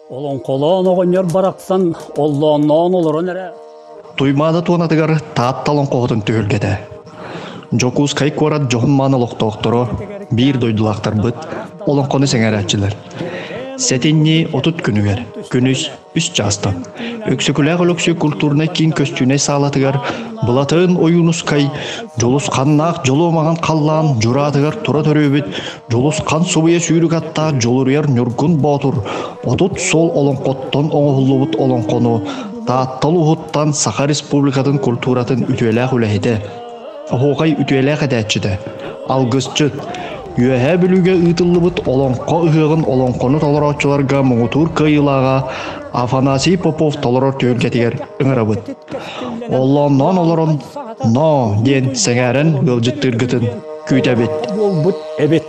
Олоҥхолоон оҕонньор барахсан оллоонноон олорон эрэ Туймаада туонатыгар Таатта олоҥхоһутун түһүлгэтэ. Дьокуускай куорат дьоһун-маан олохтоохторо, биир дойдулаахтарбыт, олоҥхону сэҥээрээччилэр. Сэтинньи 30 күнүгэр, күнүс үс чаастан, Өксөкүлээх Өлөксөй культурнай киин көстүүнэй саалатыгар Былатыан Ойуунускай Дьулусханнаах дьолуо маҥан халлаан дьураатыгар тура төрүөбүт Дьулусхан субуйа сүүрүк аттаах Дьулуруйар Ньургун Боотур 30 суол олоҥхоттон оҥоһуллубут олоҥхону Таатта улууһуттан Саха Республикатын культуратын үтүөлээх үлэһитэ, оһуохай үтүөлээх этээччитэ, алгысчыт, Үөһээ Бүлүүгэ ыытыллыбыт Олоҥхо ыһыаҕын олоҥхону толорооччуларга муҥутуур кыайыылааҕа Афанасий Попов толорор түһүлгэтигэр ыҥырабыт. Оллоонноон олорон «Ноо» диэн сэҥээрэн ыалдьыттыыргытын күүтэбит. Буолбут эбит.